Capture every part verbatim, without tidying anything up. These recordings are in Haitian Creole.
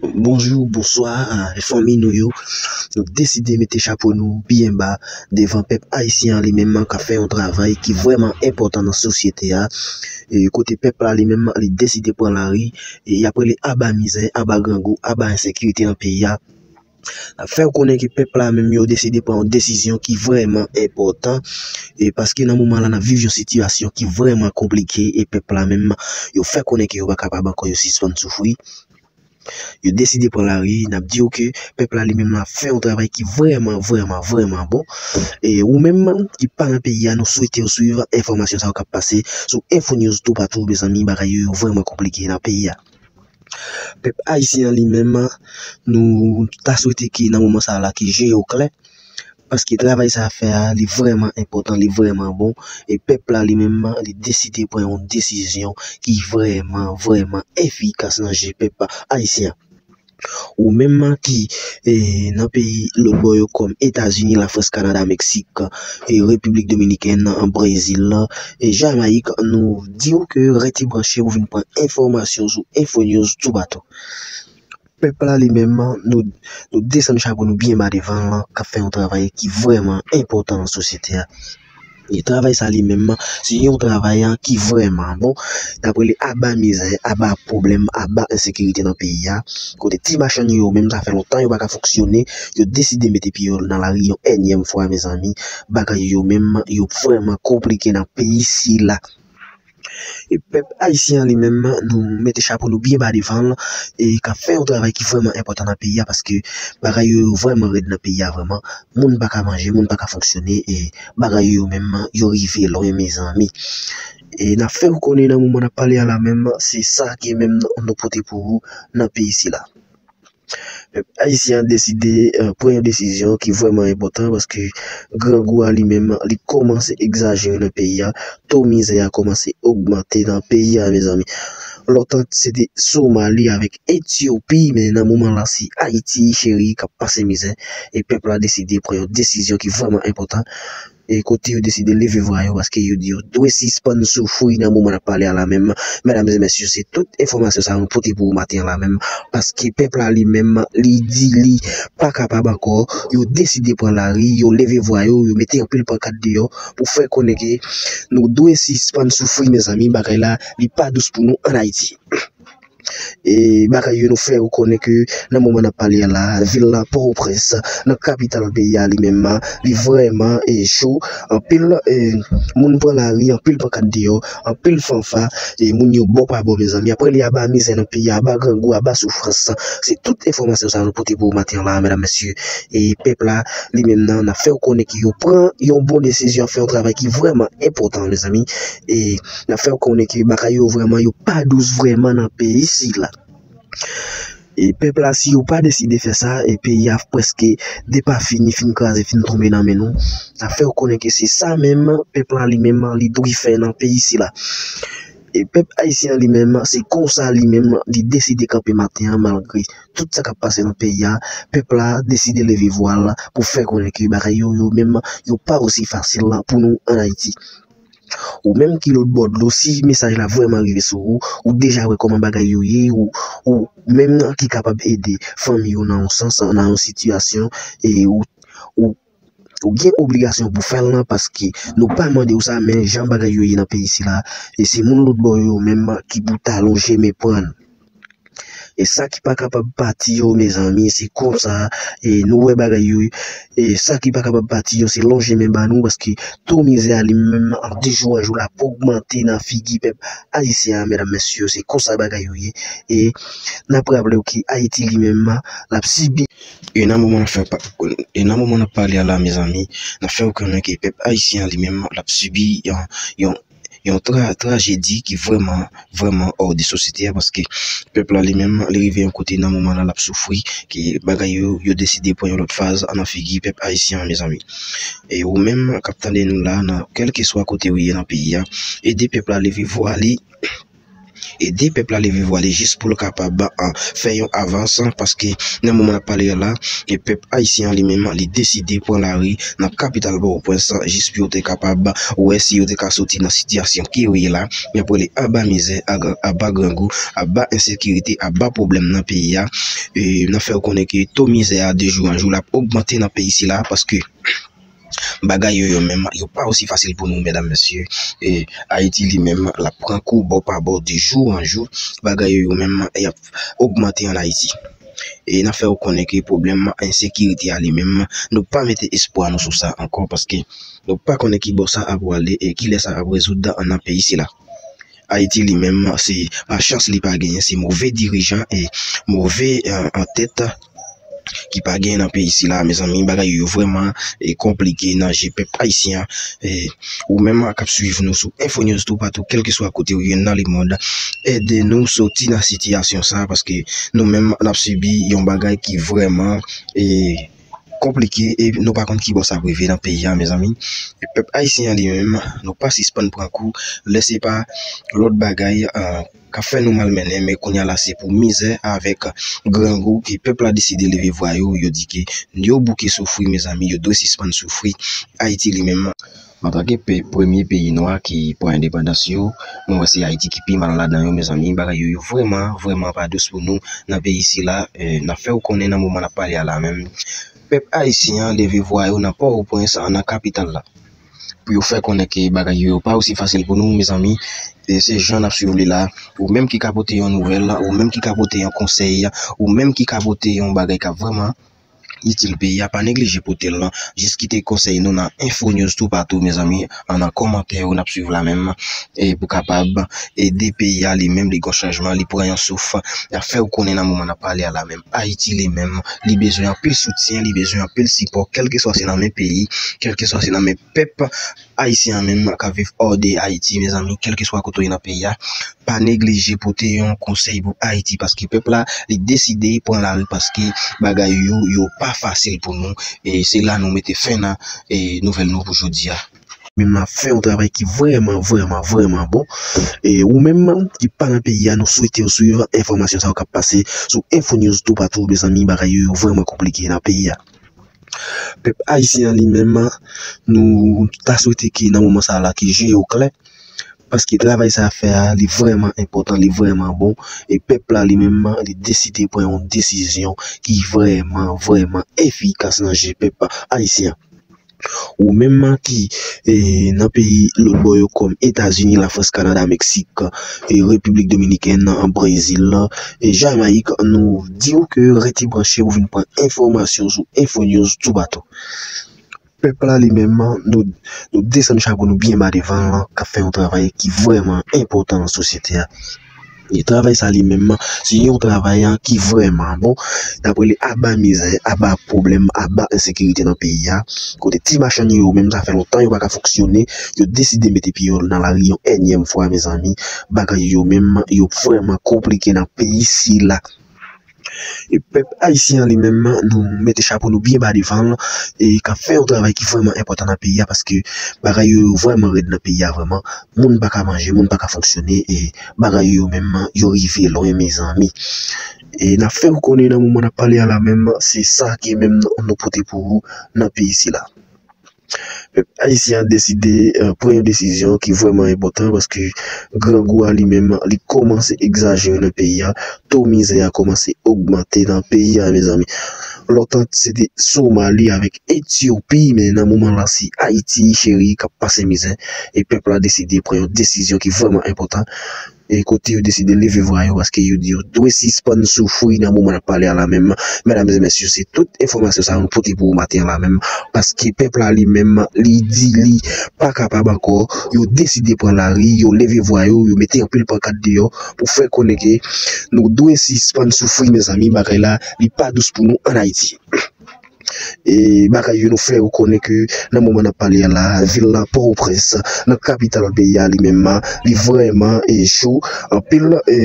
Bonjou, bonswa, a, fanmi nou yo. Nou deside mete chapo nou byen ba devan pèp ayisyen an li menm k ap fè yon travay ki vrèman enpòtan nan sosyete a. E kote pèp la li menm li deside pran lari, e y ap rele aba mizè, aba grangou, aba ensekirite nan peyi a. N ap fè w konnen ke pèp la menm yo deside pran yon desizyon ki vrèman enpòtan. E paske nan moman la n ap viv yon sitiyasyon ki vrèman konplike e pèp la menm yo fè konnen ke yo pa kapab ankò yo sispann soufri. Yo deside pran lari, n ap di w ke pèp la li menm la fè yon travay ki vrèman, vrèman, vrèman bon. E ou menm ki pa nan peyi a, nou swete w swiv enfòmasyon sa yo k ap pase sou Info News toupatou, mezanmi, bagay yo, yo vrèman konplike nan peyi a. Pèp ayisyen an li menm, nou ta swete ke nan moman sa la ke je yo klè, paske travay sa a fè a, li vrèman enpòtan, li vrèman bon, e pèp la li menm, li deside pran yon desizyon ki vrèman, vrèman efikas nan je pèp ayisyen. Ou menm ki e, nan peyi lòt bò yo kòm Etazini, Lafrans, Kanada, Meksik, e, Repiblik Dominikèn, Brezil, e, Jamayik, nou di w ke rete branche pou vin pran enfòmasyon sou Info News toupatou. Pèp la li menm, nou, nou desann chapo nou byen ba devan l, k ap fè yon travay ki vrèman enpòtan nan sosyete a. E travay sa li menm, se yon travay ki vrèman bon. N ap rele aba mizè, aba pwoblèm, aba ensekirite nan peyi a. Kote ti machann yo menm, sa fè lontan yo pa ka fonksyone, yo deside mete pye yo nan lari yon ènyèm fwa, mezanmi. Bagay yo menm, yo vrèman konplike nan peyi sila. E pèp ayisyen an li menm, nou mete chapo nou byen ba devan l, e k ap fè yon travay ki vrèman enpòtan nan peyi a, paske bagay yo, yo vrèman rèd nan peyi a vrèman. Moun pa ka manje, moun pa ka fonksyone, e bagay yo, yo menm, yo rive lwen, mezanmi. E n ap fè w konnen nan moman n ap pale a la menm, se sa ke menm nou pote pou ou nan peyi sila. Pèp ayisyen an deside, e, pran yon desizyon ki vrèman enpòtan, paske grangou a li menm, li kòmanse egzajere nan peyi a. To mizè a kòmanse ogmante nan peyi a, mezanmi. Lontan, se te Somali avèk Etyopi, men nan moman la, se Ayiti, cheri, k ap pase mizè. E pèp la deside pran yon desizyon ki vrèman enpòtan. E kote yo deside leve vwa yo, paske yo di yo dwe sispann soufri nan moman n ap pale a la menm. Medam e mesye, se tout enfòmasyon sa yo nou pote pou ou maten an la menm, paske pèp la li menm, li di li pa kapab ankò. Yo deside pran lari, yo leve vwa yo, yo mete anpil pankat deyò pou fè konnen ke nou dwe sispann soufri, mezanmi, bagay la, li pa dous pou nou ann Ayiti. E bagay yo nou fè ou konnen ke nan moman n ap pale a la, vil la Pòtoprens, nan kapital peyi a li menm, li vrèman, e, cho. Anpil, e, moun pran lari, anpil pankat deyò, anpil fanfa, e moun yo bò pa bò, mezanmi. Apre li aba mizè nan peyi a, aba grangou, aba soufrans. Se tout enfòmasyon sa yo nou pote pou ou maten an la, medam, mesye. E pèp la, li menm nan, n ap fè ou konnen ke yo pran yon bon desizyon, fè yon travay ki vrèman enpòtan, mezanmi. E n ap fè w konnen ke bagay yo vrèman, yo pa dous vrèman nan peyi sila. E pèp la, si yo pa deside fè sa, e peyi a prèske depafini, fin kraze, fin tonbe nan men nou. N ap fè w konnen ke se sa menm, pèp la li menm, li dwe fè nan peyi sila. E pèp ayisyen an li menm, se konsa li menm, li deside kanpe maten an, malgre tout sa k ap pase nan peyi a. Pèp la deside leve vwa l pou fè konnen ke bagay yo, yo menm, yo pa osi fasil pou nou ann Ayiti. Ou menm ki lòt bò dlo, si mesaj la vrèman rive sou ou, ou deja wè kòman bagay yo ye, ou, ou menm ki kapab ede fanmi ou nan yon sans, nan yon sitiyasyon, e ou, ou, ou gen obligasyon pou fè l lan, paske nou pa mande w sa, men jan bagay yo ye nan peyi sila, e se moun lòt bò yo menm ki pou ta lonje men pran. E sa ki pa kapab pati yo, mezanmi, se konsa, e nou wè bagay yo, e sa ki pa kapab pati yo, se lonje men ba nou, paske to mizè a li menm, an de jou an jou, l ap ogmante nan figi pèp ayisyen an, medam, mesye, se konsa bagay yo ye. E n ap raple w ke Ayiti li menm, l ap sibi. E nan moman n ap fè pa, e nan moman n ap pale a la, mezanmi, n ap fè w konnen ke pèp ayisyen an li menm, l ap sibi yon, yon, yon tra-, trajedi ki vrèman, vrèman hors de sosyete a, paske pèp la li menm, li rive yon kote nan moman la, l ap soufri, ke bagay yo, yo deside pran yon lòt faz nan figi pèp ayisyen an, mezanmi. E ou menm k ap tande nou la, nan kèlkeswa kote ou ye nan peyi a, ede pèp la leve vwa li, ede pèp la leve vwa li jis pou l kapab, ah, fè yon avans, paske nan moman n ap pale a la, e pèp ayisyen an li menm, li deside pran lari nan kapital Pòtoprens, jis pou yo te kapab wè si yo te ka soti nan sitiyasyon ke yo ye la, y ap rele aba mizè, aba grangou, aba ensekirite, aba pwoblèm nan peyi a. E, n ap fè w konnen ke to mizè a de jou an jou l ap ogmante nan peyi sila, paske bagay yo, yo menm, yo pa osi fasil pou nou, medam, mesye. E Ayiti li menm, l ap pran kou bò pa bò, de jou an jou. Bagay yo, yo menm, y ap ogmante an Ayiti. E n ap fè w konnen ke pwoblèm ensekirite a li menm, nou pa mete espwa nou sou sa ankò, paske nou pa konnen ki bò sa ap prale e kilè sa ap rezoud nan peyi sila. Ayiti li menm, se pa chans li pa genyen, se move dirijan e move, eh, antèt ki pa genyen nan peyi sila, mezanmi, bagay yo vrèman, eh, konplike nan je pèp ayisyen an. Eh, ou menm k ap swiv nou sou Info News toupatou, kèlkeswa kote ou ye nan lemonn, ede nou soti nan sitiyasyon sa, paske nou menm n ap sibi yon bagay ki vrèman, eh, konplike e nou pa konn ki bò sa ap rive nan peyi a, mezanmi. E pèp ayisyen an li menm, nou pa sispann pran kou, lè se pa lòt bagay, ah, k ap fè nou malmennen, men kounye a la se pou mizè avèk grangou ke pèp la deside leve vwa yo, yo di ke yo bouke soufri, mezanmi, yo dwe sispann soufri. Ayiti li menm, antanke pe-, premye peyi nwa ki pran endepandans yo, mwen wè se Ayiti ki pi mal ladan yo, mezanmi, bagay yo, yo vrèman, vrèman pa dous pou nou nan peyi sila. Eh, n ap fè w konnen nan moman n ap pale a la menm, pèp ayisyen an leve vwa yo nan Pòtoprens, nan kapital la, pou yo fè konnen ke bagay yo, yo pa osi fasil pou nou, mezanmi. E se jan n ap swiv li la. Ou menm ki ka pote yon nouvèl, ou menm ki ka pote yon konsèy, ou menm ki ka pote yon bagay k ap vrèman itil peyi a, pa neglije pote l. Jis kite konsèy nou nan Info News toupatou, mezanmi, an nan kòmantè yo n ap swiv la menm, e pou kapab ede peyi a li menm, li gon chanjman, li pran yon souf. N ap fè w konnen nan moman n ap pale a la menm, Ayiti li menm, li bezwen anpil soutyen, li bezwen anpil sipò, kèlkeswa se nan men peyi, kèlkeswa se nan men pèp ayisyen an menm k ap viv hors de Ayiti, mezanmi, kèlkeswa kote w ye nan peyi a, pa neglije pote yon konsèy pou Ayiti, paske pèp la, li deside pran lari, paske bagay yo, yo pa fasil pou nou, e se la nou mete fen nan, e nouvèl nou pou jodi a. Menm ap fè yon travay ki vrèman, vrèman, vrèman bon. E ou menm ki pa nan peyi a, nou swete w swiv enfòmasyon sa yo k ap pase sou Info News toupatou, mezanmi, bagay yo, yo vrèman konplike nan peyi a. Pèp ayisyen an li menm, nou ta swete ke nan moman sa la, ke je yo klè, paske travay sa ap fè a, li vrèman enpòtan, li vrèman bon, e pèp la li menm, li deside pran yon desizyon ki vrèman, vrèman efikas nan je pèp ayisyen an. Ou menm ki, e, nan peyi lòt bò yo kòm Etazini, Lafrans, Kanada, Meksik, e, Repiblik Dominikèn, Brezil, e, Jamayik, nou di w ke rete branche pou vin pran enfòmasyon sou Info News toupatou. Pèp la li menm, nou, nou desann chapo nou byen ba devan l, k ap fè yon travay ki vrèman enpòtan nan sosyete a. E travay sa li menm, se yon travay, an, ki vrèman bon. N ap rele aba mizè, aba pwoblèm, aba ensekirite nan peyi a. Kote ti machann yo menm, sa fè lontan yo pa ka fonksyone, yo deside mete pye yo nan lari yon ènyèm fwa, mezanmi. Bagay yo menm, yo vrèman konplike nan peyi sila. E pèp ayisyen an li menm, nou mete chapo nou byen ba devan l, e k ap fè yon travay ki vrèman enpòtan nan peyi a, paske bagay yo, yo vrèman rèd nan peyi a vrèman. Moun pa ka manje, moun pa ka fonksyone, e bagay yo menm, yo rive lwen, mezanmi. E n ap fè w konnen nan moman n ap pale a la menm, se sa ke menm nou pote pou ou nan peyi sila. Pèp ayisyen an deside, eh, pran yon desizyon ki vrèman enpòtan, paske grangou a li menm, li kòmanse egzajere nan peyi a. To mizè a kòmanse ogmante nan peyi a, mezanmi. Lontan, se te Somali avèk Etyopi, men nan moman la, se Ayiti, cheri, k ap pase mizè. E pèp la deside pran yon desizyon ki vrèman enpòtan. E kote yo deside leve vwa yo, paske yo di yo dwe sispann soufri nan moman n ap pale a la menm. Medam e mesye, se tout enfòmasyon sa yo nou pote pou ou maten an la menm, paske pèp la li menm, li di li pa kapab ankò. Yo deside pran lari, yo leve vwa yo, yo mete anpil pankat deyò pou fè konnen ke nou dwe sispann soufri, mezanmi, bagay la, li pa dous pou nou ann Ayiti. E bagay yo nou fè yo konnen ke nan moman n ap pale a la, vil la Pòtoprens, nan kapital peyi a li menm, li vrèman e cho. Anpil e,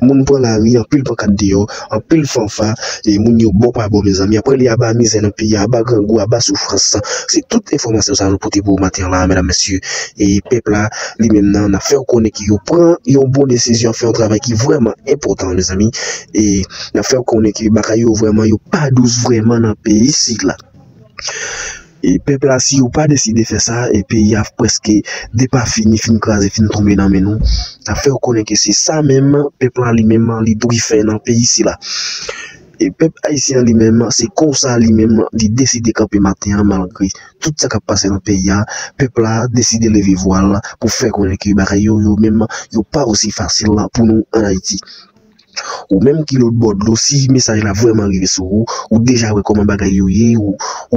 moun pran lari, anpil pankat deyò, anpil fanfa, e moun yo bò pa bò, mezanmi. Apre li aba mizè nan peyi a, aba grangou, aba soufrans. Se tout enfòmasyon sa nou pote pou ou maten an la, medam, mesye. E pèp la, li menm nan, n ap fè yo konnen ke yo pran yon bon desizyon, fè yon travay ki vrèman enpòtan, mezanmi. E n ap fè yo konnen ke bagay yo vrèman, yo pa dous vrèman nan peyi isit la. E pèp la, si yo pa deside fè sa, e peyi a prèske depafini, fin kraze, fin tonbe nan men nou. N ap fè yo konnen ke se sa menm, pèp la li menm, li dwe fè nan peyi sila. E pèp ayisyen an li menm, se konsa li menm, li deside kanpe maten an, malgre tout sa k ap pase nan peyi a. Pèp la deside leve vwa l pou fè konnen ke bagay yo, yo menm, yo pa osi fasil pou nou ann Ayiti. Ou menm ki lòt bò dlo, si mesaj la vrèman rive sou ou, ou deja wè kòman bagay yo ye, ou, ou